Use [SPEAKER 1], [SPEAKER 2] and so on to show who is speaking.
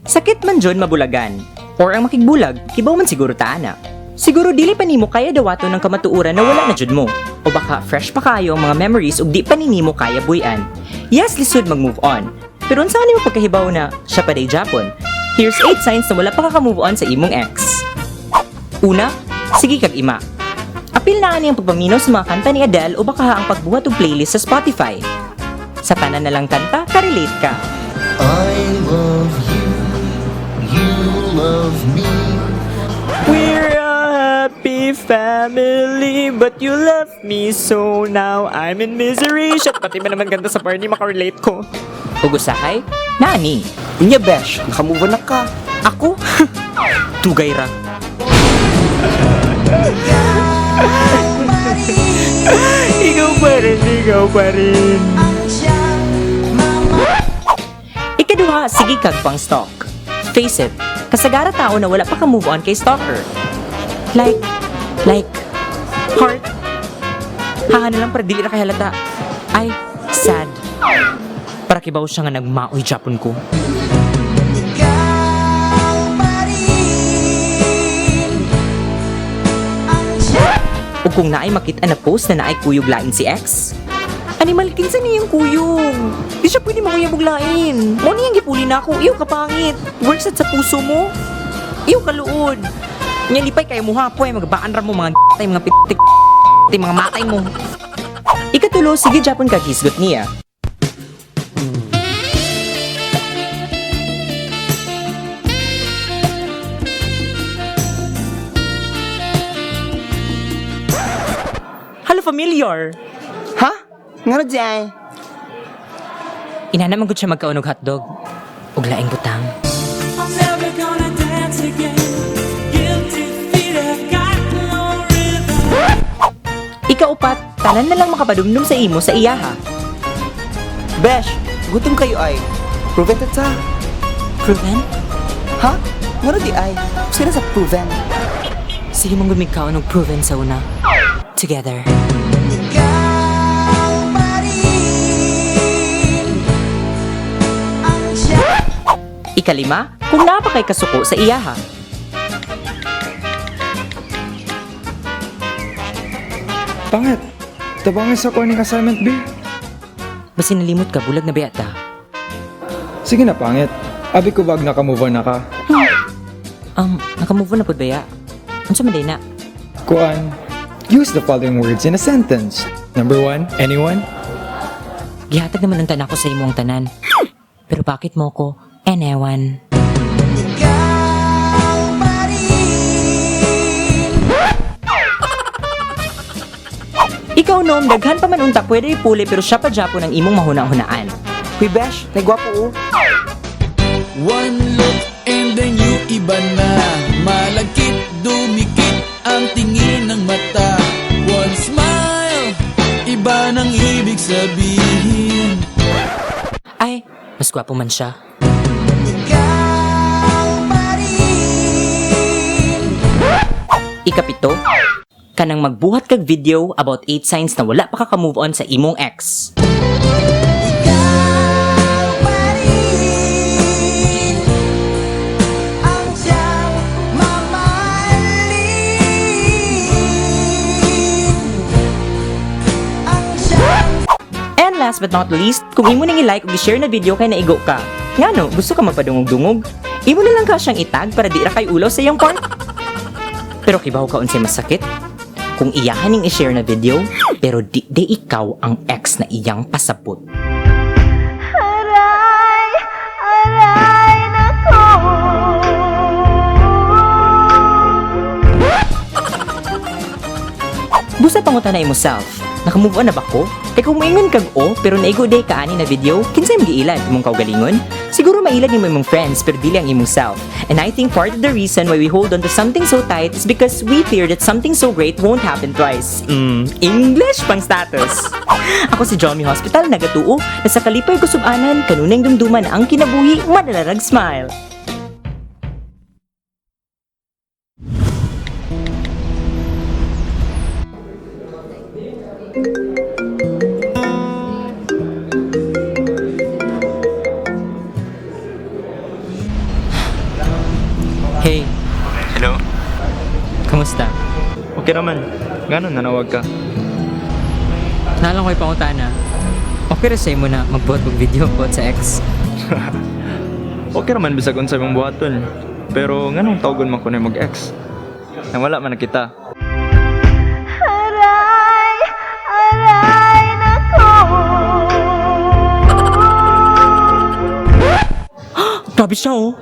[SPEAKER 1] Sakit man jud mabulagan. Or ang makigbulag, kibaw man siguro ta ana. Siguro dili pa nimo kaya dawaton ng kamatuoran na wala na jud mo. O baka fresh pa kayo ang mga memories ug di pa ni nimo kaya buy-an. Yes, lisod mag-move on. Pero unsa nimo pagkahibaw na siya pa day Japon? Here's 8 signs na wala pa ka move on sa imong ex. Una, sige kag ima. Apil na ani ang pagpaminaw sa mga kanta ni Adele o baka ang pagbuhat og playlist sa Spotify. Sa tanan na lang kanta, ka-relate ka.
[SPEAKER 2] I love you, you love me.
[SPEAKER 1] We're a happy family, but you left me, so now I'm in misery. Shit, pati ba naman ganda sa Barney, makarelate ko. Ug usahay, nani?
[SPEAKER 3] Unya besh, nakamove on na ka.
[SPEAKER 1] Ako? Tugay ra. Ikaw pa rin, ikaw pa rin. Ikaduha, sige kag pang stalk. Face it, kasagara tao na wala pa ka move on kay stalker. Like, heart. Haha na lang para dili na kay halata. Ay, sad. Para kibaw siya nga nagmaoy Japon ko. O kung naay makita na post na naay kuyog lain si ex. Animal, kinsa niyang kuyog? Di siya pwede manguyab og lain. Mo niyang gipuli na ako. Iyo kapangit. Works at sa puso mo. Iyo kaluod. Nya lipay kayo mo ha, poy. Magbaan ra mo mga tay, mga pitik, mga matay mo. Ikatulo, sige Japon kag hisgot niya. Hello, familiar.
[SPEAKER 3] Ha? Ngano di ay?
[SPEAKER 1] Ina naman gud siya magkaon og hotdog. Og laing butang.
[SPEAKER 4] I'm never gonna dance again. Guilty feet have got no rhythm.
[SPEAKER 1] Ikaupat, tanan na lang makapadumdum sa imo sa iyaha.
[SPEAKER 3] Besh, gutom kayo ay. Proven ta ta.
[SPEAKER 1] Proven?
[SPEAKER 3] Ha? Ngano di ay? Sila sa proven.
[SPEAKER 1] Sige mong gumigkaon og proven sa una. Together. Ikalima, kung naa pa kay kasuko sa iyaha.
[SPEAKER 5] Pangit. Tabangin sa kuha ng assignment B.
[SPEAKER 1] Basin nalimot ka, bulag na biyata.
[SPEAKER 5] Sige na, pangit. Abi ko bag nakamove on na ka.
[SPEAKER 1] Nakamove on na pud baya? Unsa man day na?
[SPEAKER 5] Kuan, use the following words in a sentence. Number one, anyone?
[SPEAKER 1] Gihatag naman ang tanan ko sa imo ang tanan. Pero bakit mo ko enewan? Ikaw nom, daghan pa man unta pwede ipuli pero siya pa Japon ang imong mahuna-hunaan.
[SPEAKER 3] Huy besh, naigwapo oh.
[SPEAKER 6] One look and then you iba na. Malagkit, dumikit ang tingin ng mata. One smile, iba ng ibig sabihin.
[SPEAKER 1] Ay, mas gwapo man siya. Ikapito, kanang magbuhat kag video about 8 signs na wala pa ka move on sa imong ex. And last but not least, kung imo nang i-like ug i-share na video kay naigo ka. Ngano, gusto ka mapadungog-dungog? Imo na lang ka siyang itag para di ra kay ulaw sa iyang part. Pero kibaw ka unsay masakit? Kung iyahan ning i-share na video, pero di di ikaw ang ex na iyang pasabot.
[SPEAKER 7] Aray, aray, nako.
[SPEAKER 1] Busa pangutan na imo self. Naka-move on na ba ko? Kay kung moingon kag o, pero naigo day ka ani na video, kinsay magiilad imong kaugalingon? Siguro mailad nimo imong friends pero dili ang imong self. And I think part of the reason why we hold on to something so tight is because we fear that something so great won't happen twice. English pang status. Ako si Jomi Hospital, nagatuo na sa kalipay ko subanan, kanunay dumduman ang kinabuhi, madalarag smile. Hey,
[SPEAKER 8] Hello?
[SPEAKER 1] kamusta?
[SPEAKER 8] Okay naman. Ngano nanawag ka?
[SPEAKER 1] Nalang ko'y pangutana. Okay ra sa imo na magbuhat og video po sa ex.
[SPEAKER 8] Okay raman bisag unsa imong buhaton. Pero nganong tawgon man ko na mag ex? Nang wala man na kita.
[SPEAKER 7] Aray, aray, nako.
[SPEAKER 1] Grabe siya oh.